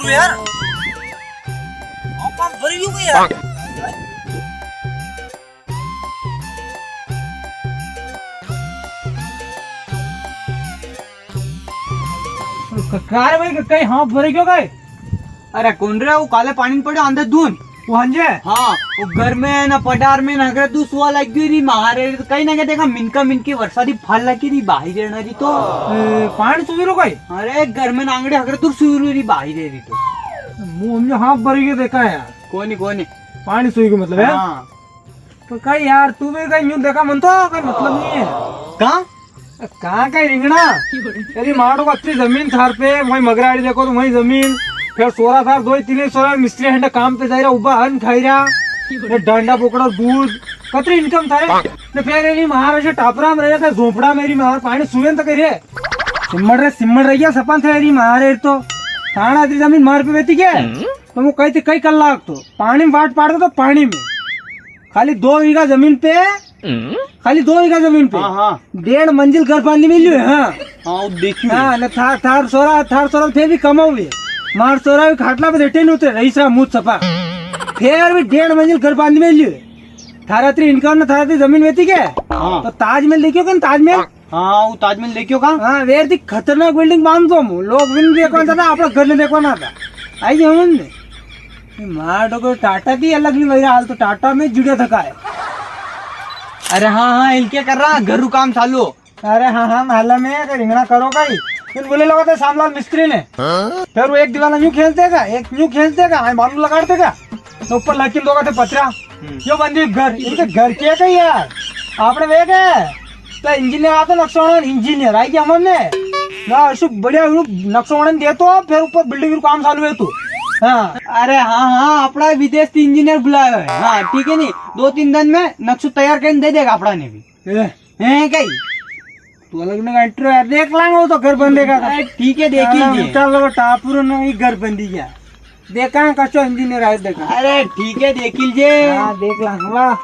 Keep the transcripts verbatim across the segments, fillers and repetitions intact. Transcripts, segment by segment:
यार, half half भरी क्यों गई यार? क-, कार में क-, कई हाफ भरी क्यों गई? अरे कौन रे, वो काले पानी में पड़े आंधे धुन। वो हंजे? हाँ, वो घर में ना पडार में ना हगरे दूर सुवा लग गई री मारे, तो कई ना कई देखा मिनका मिनकी वर्षा री फाल लगी री बाहर रहना री तो। ए, पानी सुवी रो कई? अरे घर में ना आंगड़े हगरे दूर सुवी री बाहर री तो। मुंह में हाथ भर के देखा यार। कोनी, कोनी। पानी सुवी को मतलब है? हाँ। तो कई यार, तू भी कई यूं देखा, मन तो कई मतलब नहीं है। कहाँ? कहाँ का रिंगणा? तेरी मारो को अतरी जमीन थार पे, वहीं मगराड़ी देखो तो वहीं जमीन, फिर सोरा थार, दो ही तीन ही सोरा मिस्त्री हंडा काम पे जाई रहा, उबा हन खाई रहा, फिर डांडा बोकड़ा दूध, कतरी इनकम थारे? ने फिर एरी मार ऐसे टापरा में रहे, झोपड़ा में एरी मार पानी सुवेन तक रे। सिमड़ रे, सिमड़ रही है सपन थे एरी मार एर तो। थाना अतरी जमीन मार पे बेती के? तो वो कई थी कई कर लाग तो। पानी में वाट पाड़ दो तो पानी में। खाली दो बीघा जमीन पे, हम्म? खाली दो बीघा जमीन पे हाँ, हाँ। डेढ़ मंजिल घर बांधी मिली है, हाँ। हाँ, वो देखियो। हाँ, ना थार, थार सोरा, थार सोरा फिर भी कमाऊ है। मार सोरा भी खाटला पे देटे नहीं उतरे, रईस रा मुंह सपा। फिर भी डेढ़ मंजिल घर बांधी मिली है। थारा अतरी इनकम ना थारा अतरी जमीन वेती के? हाँ। तो ताजमहल देखियो के ताजमहल? हाँ, वो ताजमहल देखियो का? हाँ, वेर दी खतरनाक बिल्डिंग बांध दो मु। लोग विन देखवा जाता, आपणा घर ने देखवा ना था। आई जाओ ने। ये मार डोकर टाटा की अलग नहीं वही हाल तो टाटा में जुड़े थका है। अरे हाँ, हाँ, इनके कर रहा, घर रू काम चालू। अरे हाँ, हाँ, मालूम है, कि रिंगणा करो कई। फिर बोले लगा था सामलाल मिस्त्री ने। हाँ? फिर वो एक दीवार यूं खेल देगा, एक यूं खेल देगा, आई बालू लगा देगा। तो ऊपर लकीम दोगा थे पतरा। हम्म। यो बंदी घर, इनके घर के कई यार? आपने वे के? तो इंजीनियर आता नक्शा बनाने, इंजीनियर आई गया हमने। ना, अशु बढ़िया रूप नक्शा बनाने दे तो, फिर ऊपर बिल्डिंग रू काम चालू है तू। हाँ। अरे हाँ, हाँ, अपना विदेश से इंजीनियर बुलाया है। हाँ, ठीक है नी, दो तीन दिन में नक्शा तैयार करने दे देगा अपना ने भी। ए। हैं कई? तू अलग ने इंटरव्यू यार, देख लांगे वो तो घर बंदे का। अरे ठीक है, देख लीजिए। चलो, टापुर ने ही घर बंदी गया। देखा कशो इंजीनियर आयो देखा। अरे ठीक है, देख लीजिए। हाँ, देख लांगे, वाह।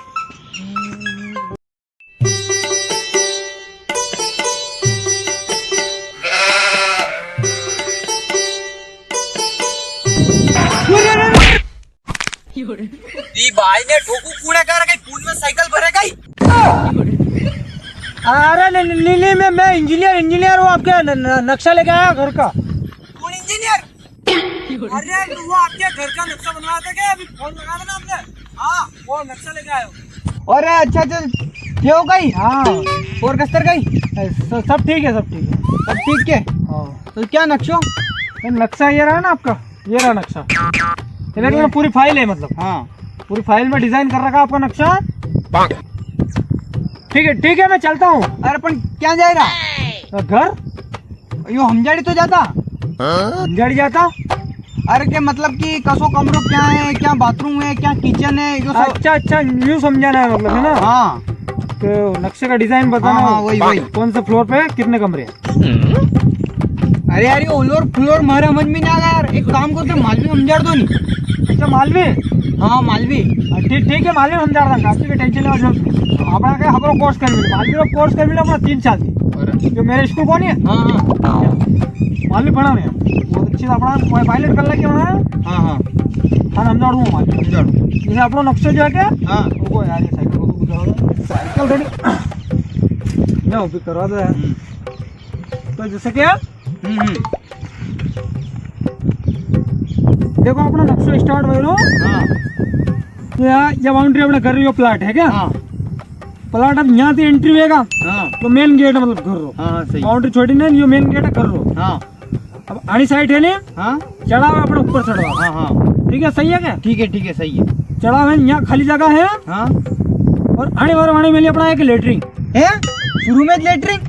ई भाई ने ठोकू कूड़े कर गई, पूल में साइकिल भरे गई। अरे नहीं, नहीं, नहीं, मैं, मैं इंजीनियर, इंजीनियर हूँ, आपके न-, न-, नक्शा लेके आया घर का। कौन इंजीनियर? अरे, वो आपके घर का नक्शा बनवाया था क्या? अभी फोन लगाया था ना आपने? हाँ, वो नक्शा लेके आयो। अरे, अच्छा, अच्छा, ये हो गई? हाँ। और कस्तर गई? ए, स-, सब ठीक है, सब ठीक है। सब ठीक है? हाँ। तो क्या नक्शो? ये नक्शा ये रहा ना आपका, ये रहा नक्शा। ये देख लो, ये। पूरी फाइल है मतलब। हाँ। पूरी फाइल में डिजाइन कर रखा आपका नक्शा। ठीक है, ठीक है, मैं चलता हूँ। अरे, अपन क्या जा रहा? घर। यो हमजाड़ी तो जाता। हमजाड़ी जाता? अरे के मतलब कि कसो कमरो क्या है, क्या बाथरूम है, क्या किचन है, यो सब। अच्छा, अच्छा, न्यू समझाना है मतलब, है ना? हाँ। तो नक्शे का डिजाइन बताना। हाँ, हाँ, वही, वही। कौन से फ्लोर पे कितने कमरे हैं? अरे यार, ये ओलोर फ्लोर मारे समझ में नहीं आ रहा यार। एक काम करते, मालवी समझा दो नहीं। अच्छा, मालवी? हाँ, मालवी। हाँ, ठीक, ठीक है, मालवी समझा रहा था। आपकी टेंशन लेवा जरूरत नहीं। अपना क्या, हमारा कोर्स कर मिले, मालवी का कोर्स कर मिले अपना तीन साल। और जो मेरे स्कूल कौन है? हाँ, हाँ। मालवी पढ़ा नहीं। बहुत अच्छी अपना पायलट कर लगे वहाँ। हाँ, हाँ। हाँ, समझा दूँ मालवी। समझा दूँ। जैसे अपना नक्शा जो है क्या? हाँ। वो यार, ये साइकिल को तो साइकिल रेडी। ना, वो भी करवा दो यार। हम्म। तो जैसे क्या? हम्म, हम्म। देखो, अपना नक्शो स्टार्ट हो रो। हाँ। तो यार, ये बाउंड्री अपने घर रो प्लाट है क्या? हाँ। प्लाट अब यहाँ से एंट्री होएगा। हाँ। तो मेन गेट मतलब घर रो। हाँ, हाँ, सही। बाउंड्री छोड़ी ना, ये मेन गेट है घर रो। हाँ। अब आनी साइड है ने? हाँ। चढ़ाव अपने ऊपर चढ़ाव। हाँ, हाँ। ठीक है, सही है क्या? ठीक है, ठीक है, सही है। चढ़ाव है, यहाँ खाली जगह है। हाँ। और आने वाले, आने में अपना एक लेटरिन। है? शुरू में लेटरिन?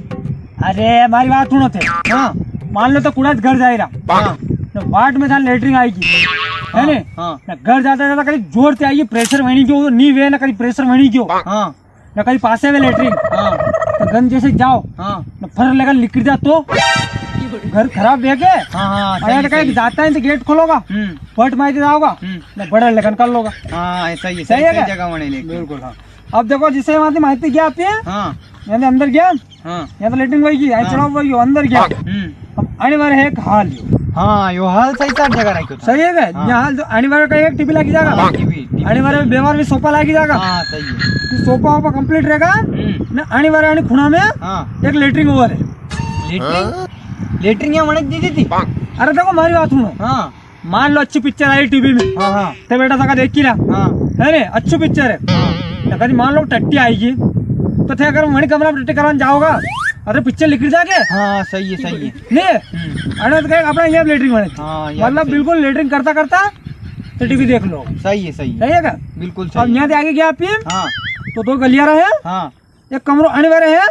अरे, हमारी बात सुनो थे। हाँ। मान लो तो कुड़ा घर जा रहा। हाँ। तो वाट में था लेटरिन आएगी। है हाँ, ने? हाँ। ना घर जाता जाता कहीं जोर से आएगी, प्रेशर वही क्यों, नी वे ना कहीं प्रेशर वही क्यों। हाँ। ना कहीं पासे में लेटरिन। हाँ। तो गंज जैसे जाओ। हाँ। ना फर लेकर लिकड़ जा तो। घर खराब है क्या? हाँ, हाँ, अरे सही, तो कहीं सही। जाता है तो गेट खोलोगा। हम्म। फट मार के जाओगा। हम्म। ना बड़ा लेकर कर लोगा। हाँ, ऐसा ही है, सही है सही क्या? जगह होने लेके। बिल्कुल, हाँ। अब देखो, जिसे वहाँ से माहिती गया आप ये? हाँ। यानी अंदर गया? हाँ। यहाँ तो लेटरिन वही की, यहाँ हाँ। चढ़ाव वही हो, अंदर गया। हम्म। अब आने वाले है एक हाल यो। हाँ, यो हाल सही साट जगह राख्यो था। सही है क्या? हाँ। यहाँ हाल तो आने वाला का एक टीवी लागी जाएगा। हाँ, टीवी, टीवी। आने वाला में बेमार भी सोफा लागी जाएगा। हाँ, सही है। तो सोफा वोफा complete रहेगा। हम्म। ना आने वाला आने खुणा में हाँ। एक लेटरिन और है। लेटरिन? लेटरिन यहाँ वणक दी थी। अरे देखो, मारी बात सुनो। हाँ। मान लो अच्छी पिक्चर आई टीवी में। हाँ, हाँ। तो बेटा सका देखी रहा। हाँ। है ने? अच्छी पिक्चर है। हाँ। तो कभी मान लो टट्टी आएगी, तो थे अगर वणी कमरा में टट्टी करवाने जाओगा, अरे पिक्चर लिकड़ी जाके। हाँ, सही है, सही है। नी? हम्म। अरे तो कहे अपना ये लेटरिन बने। हाँ, यार, मतलब सही। बिल्कुल लेटरिन करता करता तो टीवी देख लो। सही है, सही है। सही है क्या? बिल्कुल अब सही। यहाँ से आगे गया आप ये? हाँ। तो दो गलियारा है। हाँ। एक कमरो आने वाले है।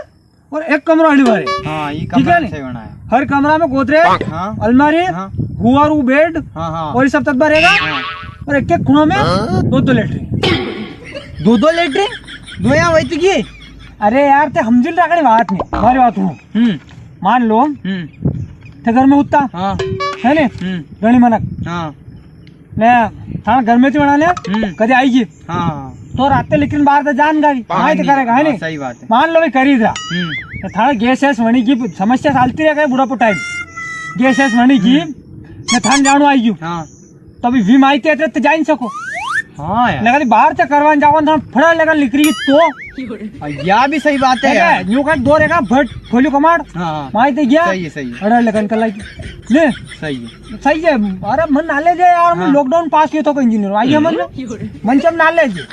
और एक कमरो आने वाले। हाँ, ये ठीक है कमरा नी? सही बना है। हर कमरा में गोदरेज, हाँ। अलमारी, हाँ। हुआरू बेड हाँ, हाँ। और ये सब तत्बा रहेगा। हाँ। और एक एक खुणा में हाँ। दो दो लेटरिन। दो दो लेटरिन? दो यहाँ वही तो की। अरे यार, ते हमजिन रखनी बात नी, मारी बात हूँ। हम्म। मान लो, हम्म। ते घर में उत्ता, हाँ। है ने? हम्म। घणी मनक। हाँ। ने थाने घर में ती बना ले, हम्म। कदे आईगी। हाँ। तो राते लेकिन बाहर तो जान गई, हाँ, माई तो नी, करेगा, है हाँ, नी? सही बात है। मान लो भाई करी रहा। हम्म। तो थाने गैस वैस वणी की समस्या चालती रहे, बुढ़ापो टाइम। गैस वैस वणी की, हम्म। ने थाने जानो आई गयो। हाँ। तो अभी वी माई ते तो जा नी सको। हाँ यार। लेकिन बाहर से करवाने जाओ ना, फड़ा लेकर लिकरी तो। हाँ, या भी सही बात है है यार। क्या? यूं कर दो रहेगा, भट, खोलियो कमाड़। हाँ, हाँ। माई ते गया। सही है, सही है। फड़ा लेकर कर लाई। ले। सही है। सही है। अरे मन knowledge है यार, मैं हाँ। Lockdown pass किया था को engineer, आई समझ में? हम्म। मन सब knowledge है।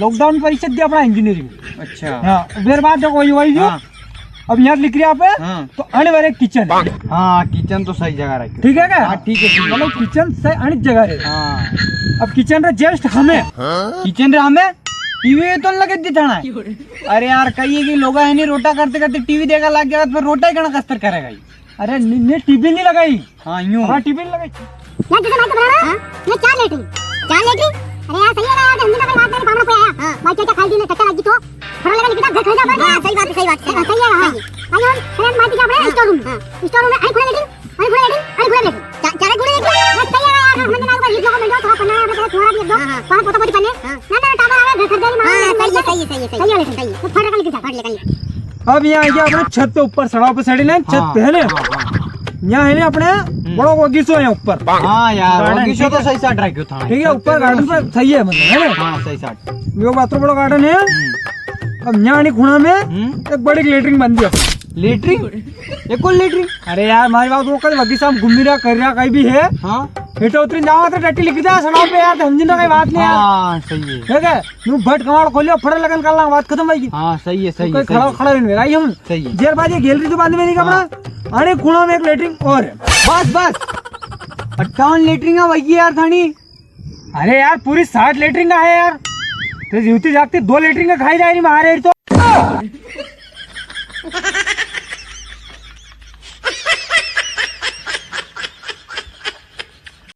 Lockdown परीक्षा दिया अपना engineering। अच्छा। हाँ, फिर बात देखो, वही, वही जो। हाँ। अब यहाँ लिख रहे आप, हाँ। तो अण वाले kitchen। हाँ, kitchen तो सही जगह रखी। ठीक है क्या? हाँ, ठीक है, ठीक है। मतलब kitchen सही अण जगह है। हाँ। अब kitchen रे just हमें। हाँ। Kitchen रे हमें? टीवी तो लगे दी थाना है। अरे यार, कहिए कि लोग है नी, रोटा करते करते टीवी देखा लग गया, तो फिर रोटा ही कणा कस्तर करेगा ये? अरे नी, नी, टीवी नी लगाई। हाँ, यूं। हाँ, टीवी नी लगाई। यार, जैसे माइक बनाना, हाँ? ये चार लेटरिन। चार लेटरिन? अरे यार, सही है ना यार, हम तो भाई बात नहीं, पामणा पे आया। हाँ। भाई, क्या, क्या खाई दी ने, चक्कर लग गई तो? थोड़ा लगा निकला, घर खरीदा, हाँ, सही बात है, सही बात है। सही है, हाँ। सही है। भाई, और, अरे, हम बात क्या अपने हाँ। Store room। हाँ। Store room में, अरे, खुला लेटरिन, अरे, खुला लेटरिन, अरे, खुला लेटरिन। चा-, चारे खुला लेटरिन? बस, सही है यार, हम तो ना ऊपर हीट लोगों में जाओ, थोड़ा पन्ना है, बस थोड़ा भी एक दो। हाँ, हाँ। थोड़ा पोता पोती करने। हाँ। ना, ना, टावर आ रहा है, घर खरीदा नहीं, हाँ, मामा, सही है, सही है, सही है, सही है। सही है, सही है। तो फटाफट निकल जा, फट निकल जा। अब यहाँ आइए अपने छत पे ऊपर सड़ाव पे सड़ी ना, छत हाँ, पे है ना? हाँ, हाँ। यहाँ है ना अपने हम्म। बड़ो बगीचो है ऊपर। हाँ यार, garden, बगीचो ठीक तो है। सही साट रखो था। ठीक है, ऊपर garden पर सही है मतलब, है ना? हाँ, सही साट। यो बात तो बड़ो garden है। हम्म। अब यहाँ नी खुणा में हम्म। एक बड़ी लेटरिन बन दिया। लेटरिन? ये कौन लेटरिन? अरे यार, मारी बात वो कल बगीचा में घूमी रहा, कर रहा, कहीं भी है। हाँ। हेठे उतरी जावा तो टट्टी लिख दे, सड़ाव पे यार, समझी ना कई बात नी यार। हाँ, सही है। ठीक है? यूं भट कमाड़ खोलियो, फड़ा लगन कर ला, बात खत्म भाई। हाँ, सही है, सही तो है, कोई खड़ा, सही है। खड़ा रहने आई हम। सही है। जेर बाजे गैलरी तो बांध में नहीं कपड़ा। हाँ। अरे, कुणा में एक लेटरिन और है। Bus, bus. अट्ठावन लेटरिन है भाई यार थानी। अरे यार, पूरी साठ लेटरिन है यार। तो जीवती जागती दो लेटरिन खाई जा रही मारे तो।